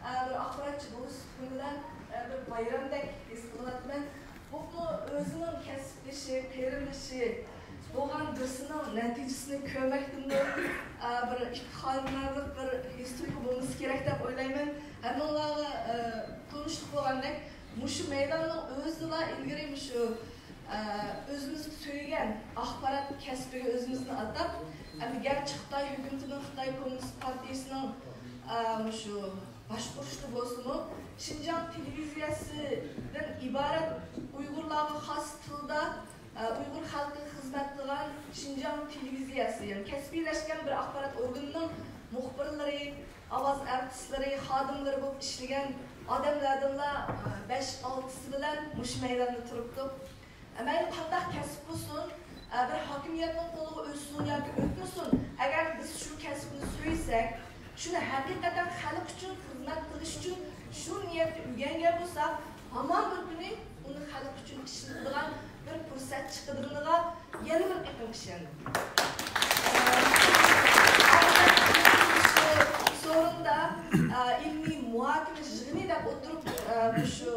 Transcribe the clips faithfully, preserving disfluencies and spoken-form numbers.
بىر ئاخباراتچى بولۇش سۈپىتىم بىلەن، بىر بايرامدەك ھېس قىلىۋاتىمەن. بولۇپمۇ ئۆزىنىڭ كەسىپدىشى، قېرىندىشى بولغان بىرسىنىڭ نەتىجىسىنى كۆرمەكتىنمۇ، بىر ئىپتىخارلىنارلىق بىر ھېس تۇيغۇ بولمىسا كېرەك دەپ ئويلايمەن. ھەممىڭلارغا، تونۇشلۇق بولغاندەك، مۇشۇ مەيداننىڭ ئۆزىلا ئىلگىرى مۇشۇ ئە، ئۆزىمىز سۆيگەن ئاخبارات كەسپىگە ئۆزىمىزنى ئاتاپ، ئەمدى گەرچە خىتاي ھۆكۈمىتىنىڭ، خىتاي كوممۇنىست پارتىيىسىنىڭ، ئە، مۇشۇ باشقۇرۇشىدا بولسىمۇ، شىنجاڭ تېلېۋىزىيەسىدىن ئىبارەت ئۇيغۇرلارغا خاس تىلدا، ئە، ئۇيغۇر خەلقىگە خىزمەت قىلغان شىنجاڭ تېلېۋىزىيەسى، يەنى كەسپىيلەشكەن بىر ئاخبارات ئورگىنىنىڭ مۇخبىرلىرى، ئاۋاز ئارتىسلىرى، خادىملىرى بولۇپ ئىشلىگەن ئادەملەردىنلا، ئە، بەش-ئالتىسى بىلەن مۇشۇ مەيداندا تۇرۇپتۇق. مەيلى قانداق كەسىپ بولسۇن، بىر ھاكىمىيەتنىڭ قولىغا ئۆتسۇن ياكى ئۆتمىسۇن، ئەگەر بىز شۇ كەسىپنى سۆيسەك، شۇنى ھەقىقەتەن خەلق ئۈچۈن خىزمەت قىلىش ئۈچۈن شۇ نىيەتتە ئۆگەنگەن بولساق، ھامان بىر كۈنى ئۇنى خەلق ئۈچۈن ئىشلىتىدىغان بىر پۇرسەت چىقىدىغىنىغا يەنە بىر قېتىم ئىشەندىم. سورۇندا ئىلمىي مۇھاكىمە يىغىنى دەپ ئولتۇرۇپ، مۇشۇ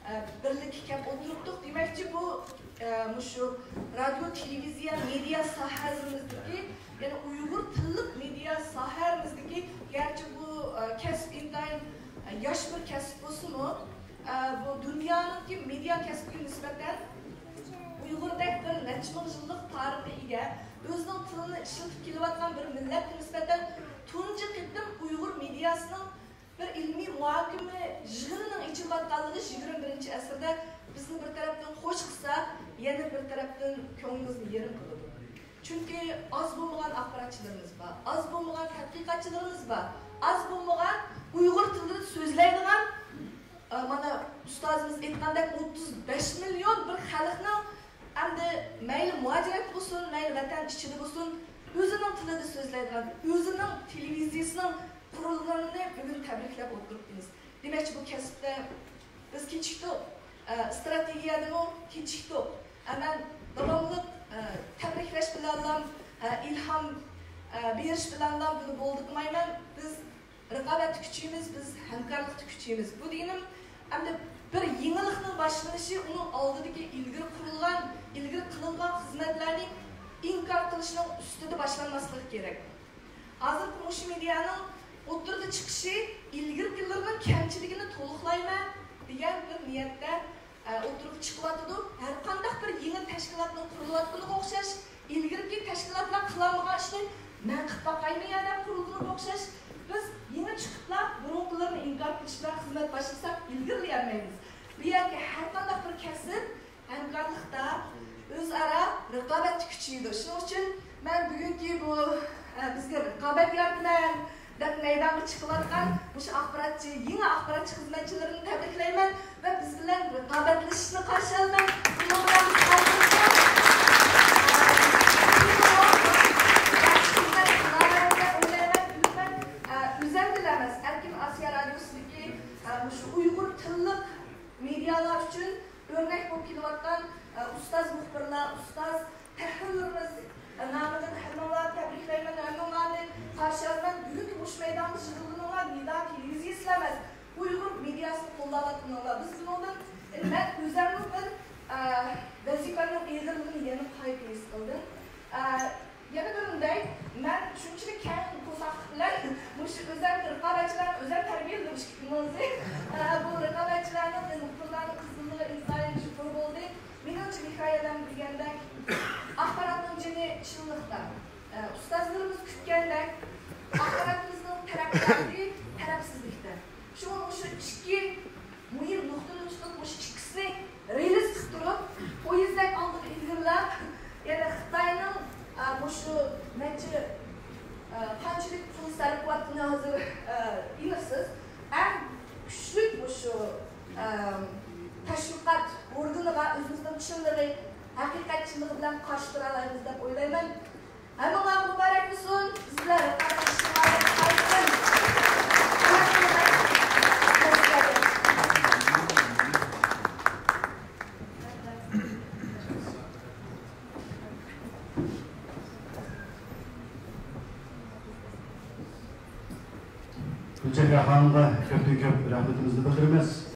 ئە، بىرلىككە كەپ ئولتۇرۇپتۇق. دېمەكچى، بۇ، ئە، مۇشۇ رادىيو، تېلېۋىزىيە، مېدىيا ساھەمىزدىكى، يەنى ئۇيغۇر تىللىق مېدىيا ساھەمىزدىكى، گەرچە بۇ، ئە، كەسىپ ئىنتايىن، ئە، ياش بىر كەسىپ بولسىمۇ، ئە، بۇ دۇنيانىڭكى مېدىيا كەسپىگە نىسبەتەن ئۇيغۇردەك بىر نەچچە مىڭ يىللىق تارىخقا ئىگە، ئۆزىنىڭ تىلىنى ئىشلىتىپ كېلىۋاتقان بىر مىللەتكە نىسبەتەن تۇنجى قېتىم ئۇيغۇر مېدىياسىنىڭ بىر ئىلمىي مۇھاكىمە يىغىنىنىڭ ئېچىلىۋاتقانلىقى يىگىرمە بىرىنچى ئەسىردە بىزنى بىر تەرەپتىن خوش قىلسا، يەنە بىر تەرەپتىن كۆڭلىمىزنى يېرىم قىلىدۇ. چۈنكى ئاز بولمىغان ئاخباراتچىلىرىمىز بار، ئاز بولمىغان تەتقىقاتچىلىرىمىز بار، ئاز بولمىغان ئۇيغۇر تىلىدا سۆزلەيدىغان، ئە، مانا ئۇستازىمىز ئېيتقاندەك، ئوتتۇز بەش مىليون بىر خەلقنىڭ ئەمدى مەيلى مۇھاجىرەتتە بولسۇن، مەيلى ۋەتەن ئىچىدە بولسۇن، ئۆزىنىڭ تىلىدا سۆزلەيدىغان، ئۆزىنىڭ تېلېۋىزىيەسىنىڭ قۇرۇلغىنىنى بۈگۈن تەبرىكلەپ ئولتۇرۇپتىمىز. دېمەكچى، بۇ كەسىپتە بىز كېچىكتۇق، ئە، ئىستراتېگىيەدىمۇ كېچىكتۇق. ئە، مەن داۋاملىق، ئە، تەبرىكلەش بىلەنلا، ئە، ئىلھام، ئە، بېرىش بىلەنلا بۇنى بولدى قىلمايمەن. بىز رىقابەتتە كۈچىيىمىز، بىز ھەمكارلىقتا كۈچىيىمىز. بۇ دېگىنىم، ئەمدى بىر يېڭىلىقنىڭ باشلىنىشى ئۇنىڭ ئالدىدىكى ئىلگىرى قۇرۇلغان، ئىلگىرى قىلىنغان خىزمەتلەرنى ئىنكار قىلىشنىڭ ئۈستىدە باشلانماسلىقى كېرەك. ھازىرقى مۇشۇ مېدىيانىڭ ئوتتۇرىغا چىقىشى ئىلگىرىكىلىرىنىڭ كەمچىلىكىنى تولۇقلايمەن دېگەن بىر نىيەتتە ئە، ئوتتۇرىغا چىقىۋاتىدۇ. ھەر قانداق بىر يېڭى تەشكىلاتنىڭ قۇرۇلۇۋاتقىنىغا ئوخشاش، ئىلگىرىكى تەشكىلاتلار قىلالمىغان ئىشنى مەن قىلىپ باقايمۇ يا دەپ قۇرۇلغىنىغا ئوخشاش، بىز يېڭى چىقىپلا بۇرۇنقىلىرىنى ئىنكار قىلىش بىلەن خىزمەت باشلىساق ئىلگىرىلىيەلمەيمىز. بۇ يەردىكى ھەر قانداق بىر كەسىپ ھەمكارلىقتا ئۆزئارا رىقابەتتە كۈچىيىدۇ. شۇنىڭ ئۈچۈن مەن بۈگۈنكى بۇ، ئە، بىزگە رىقابەت يارىتىمەن دەپ مەيدانغا چىقىۋاتقان مۇشۇ ئاخباراتچى، يېڭى ئاخباراتچى خىزمەتچىلىرىنى تەبرىكلەيمەن ۋە بىز بىلەن رىقابەتلىشىشنى قارشى ئالىمەن. بۇنىڭ بىلەن بىز خەلقىمىزنىڭ ياخشى خىزمەت قىلالايمىز دەپ ئويلايمەن. ئۈمىدمەن، ئە، ئۆزەمدىلا ئەمەس، ئەركىن ئاسىيا رادىيوسىدىكى، ئە، مۇشۇ ئۇيغۇر تىللىق مېدىيالار ئۈچۈن ئۆرنەك بولۇپ كېلىۋاتقان، ئە، ئۇستاز مۇخبىرلار، ئۇستاز تەھرىرلىرىمىز نامىدىن ھەممىڭلارنى تەبرىكلەيمەن، ھەممىڭلارنى قارشى ئالىمەن. بۈگۈنكى مۇشۇ مەيدانغا يىغىلغىنىڭلار نىدا تېلېۋىزىيەسىلا ئەمەس، ئۇيغۇر مېدىياسىنى قوللاۋاتقىنىڭلار. بىز بۇنىڭدىن، مەن ئۆزەممۇ بىر، ئە، ۋەزىپەمنىڭ ئېغىرلىقىنى يەنە قايتا ھېس قىلدىم. ئە، يەنە بىرىنى دەي، مەن شۇنچىلىك كەڭ قورساقلىق بىلەن مۇشۇ ئۆزەم رىقابەتچىلەرنى ئۆزەم تەربىيەلىدىم ئىككى كۈننىڭ ئۆزى. ئە، بۇ رىقابەتچىلەرنىڭ، مۇخبىرلارنىڭ قىزغىنلىقى ئىنتايىن يۇقىرى بولدى. مېنىڭچە، مىخائېل ھەم دېگەندەك، ئاخباراتنىڭ جېنى چىنلىقتا. ئە، ئۇستازلىرىمىز كۈتكەندەك، ئاخباراتىمىزنىڭ تەرەققىياتى تەرەپسىزلىكتە. شۇڭا مۇشۇ ئىككى مۇھىم نۇقتىنى تۇتۇپ، مۇشۇ ئىككىسىنى رېلىس قىلىپ تۇرۇپ، پويىزدەك ئالدىغا ئىلگىرىلەپ، يەنە خىتاينىڭ، ئە، مۇشۇ نەچچە، ئە، قانچىلىك پۇل سەرپ قىلىۋاتقىنى ھازىر، ئە، ئېنىقسىز. ئەڭ كۈچلۈك مۇشۇ، ئە، تەشۋىقات ئورگىنىغا ئۆزىمىزنىڭ چىنلىقى، ھەقىقەتچىللىقى بىلەن قارشى تۇرالايمىز دەپ ئويلايمەن. ھەممىڭلارغا مۇبارەك بولسۇن. بىز بىلەن رىقابەتلىشىشىڭلارنى خاھىش قىلىمىز. گۈلچېھرە ئۇنىڭغا كۆپتىن كۆپ رەھمىتىمىزنى بىلدۈرىمىز.